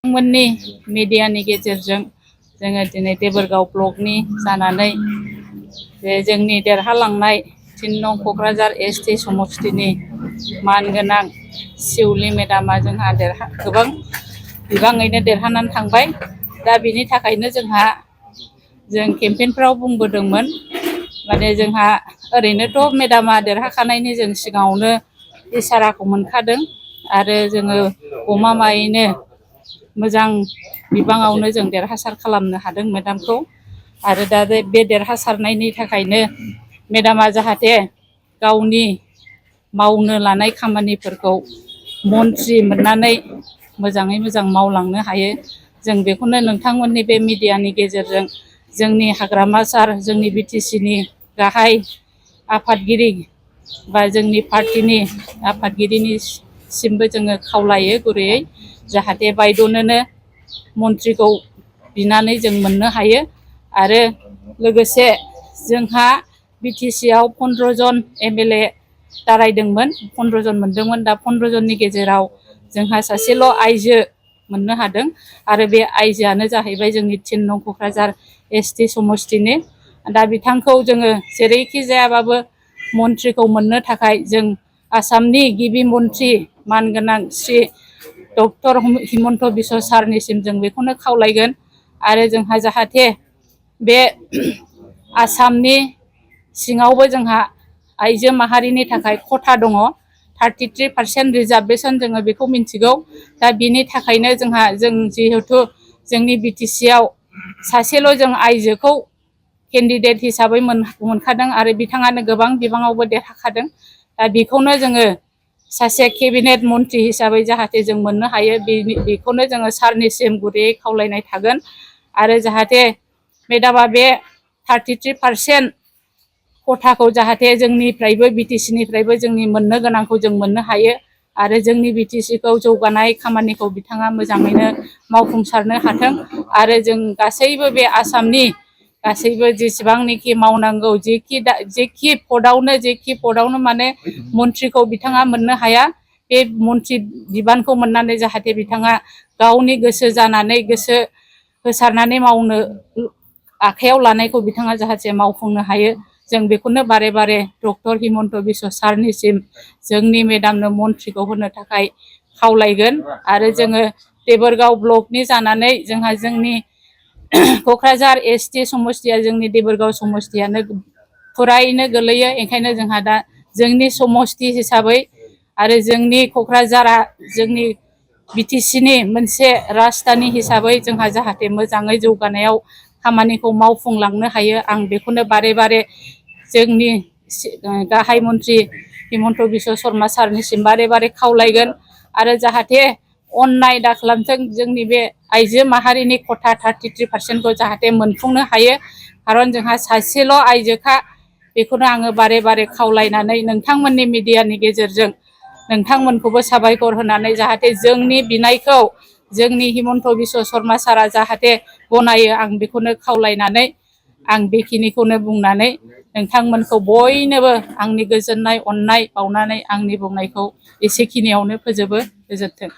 मोननि मिडियानि गेजेरजों जोङो दिनै देबोरगाव ब्लकनि जानानै जे जोंनि देरहालांनाय 3 नं क'क्राझार एसटि समष्टिनि मानगोनां सिउलि मेडामा जोंहा गोबां बिबाङैनो देरहानानै थांबाय। दा बिनि थाखायनो जों केम्पेइनफ्राव बुंबोदोंमोन माने जोंहा ओरैनोथ' मेडामा देरहाखानायनि जों सिगाङावनो इसाराखौ मोनखादों आरो जोङो गमामायैनो मोजां बिबाङावनो जों देरहासार खालामनो हादों मेडामखौ। आरो दा बे देरहासारनायनि थाखायनो मेडामा जाहाथे गावनि मावनो लानाय खामानिफोरखौ मन्थ्रि मोननानै मोजाङै मोजां मावलांनो हायो। जों बेखौनो नोंथांमोननि बे मिडियानि गेजेरजों जोंनि हाग्रामा सार जोंनि बिटिसिनि गाहाय आफादगिरि बा जोंनि पार्टिनि आफादगिरिनिसिमबो जोङो खावलायो गुरैयै जाहाथे बायद'नोनो मन्थ्रिखौ बिनानै जों मोननो हायो। आरो लोगोसे जोंहा बिटिसिआव 15 जन एमएलए दारायदोंमोन, 15 जन मोनदोंमोन। दा 15 जननि गेजेराव जोंहा सासेल' आइजो मोननो हादों आरो बे आइजोआनो जाहैबाय जोंनि 3 नं क'क्राझार एसटि समष्टिनि। दा बिथांखौ जोङो जेरैखि जायाबाबो मन्थ्रिखौ मोननो थाखाय जों आसामनि गिबि मन्थ्रि मानगोनां श्री डक्टर हिमन्त बिश्व सारनिसिम जों बेखौनो खावलायगोन। आरो जोंहा जाहाथे बे आसामनि सिङावबो जोंहा आइजो माहारिनि थाखाय खथा दङ, 33% रिजार्भेसन जोङो बेखौ मिन्थिगौ। दा बिनि थाखायनो जों जिहेथु जोंनि बिटिसिआव सासेल' जों आइजोखौ केन्डिडेट हिसाबै मोनखादों आरो बिथाङानो गोबां बिबाङावबो देरहाखादों। दा बेखौनो जोङो सासे केबिनेट मन्थ्रि हिसाबै जाहाथे जों मोननो हायो, बेखौनो जोङो सारनिसिम गुरैयै खावलायनाय थागोन। आरो जाहाथे मेडामा बे 33% खथाखौ जाहाथे जोंनिफ्रायबो बिटिसिनिफ्रायबो जोंनि मोननो गोनांखौ जों मोननो हायो। आरो जोंनि बिटिसिखौ जौगानाय खामानिखौ बिथाङा मोजाङैनो मावफुंसारनो हाथों। आरो जों गासैबो बे आसामनि गासैबो जेसेबांनाखि मावनांगौ जेखि पदआवनो माने मन्थ्रिखौ बिथाङा मोननो हाया, बे मन्थ्रि बिबानखौ मोननानै जाहाथे बिथाङा गावनि गोसो जानानै गोसो होसारनानै मावनो आखायाव लानायखौ बिथाङा जाहाथे मावफुंनो हायो। जों बेखौनो बारे बारे डक्टर हिमन्त बिश्व सारनिसिम जोंनि मेडामनो मन्थ्रिखौ होनो थाखाय खावलायगोन। आरो जोङो देबोरगाव ब्लकनि जानानै जोंहा जोंनि क'क्राझार एसटि समष्टिया जोंनि देबोरगाव समष्टियानो फुरायैनो गोलैयो। ओंखायनो जोंहा दा जोंनि समष्टि हिसाबै आरो जोंनि क'क्राझारा जोंनि बिटिसिनि मोनसे राजधानि हिसाबै जोंहा जाहाथे मोजाङै जौगानायाव खामानिखौ मावफुंलांनो हायो, आं बेखौनो बारे बारे जोंनि गाहाय मन्थ्रि हिमन्त बिश्व शर्मा सारनिसिम बारे बारे खावलायगोन। आरो जाहाथे अननाय दा खालामथों, जोंनि बे आइजो माहारिनि खथा 33%खौ जाहाथे मोनफुंनो हायो। खारन जोंहा सासेल' आइजोखा। बेखौनो आङो बारे बारे खावलायनानै नोंथांमोननि मिडियानि गेजेरजों नोंथांमोनखौबो साबायखर होनानै जाहाथे जोंनि बिनायखौ जोंनि हिमन्त बिश्व शर्मा सारा जाहाथे गनायो, आं बेखौनो खावलायनानै आं बेखिनिखौनो बुंनानै नोंथांमोनखौ बयनोबो आंनि गोजोननाय अननाय बावनानै आंनि बुंनायखौ एसेखिनियावनो फोजोबो। गोजोन्थों।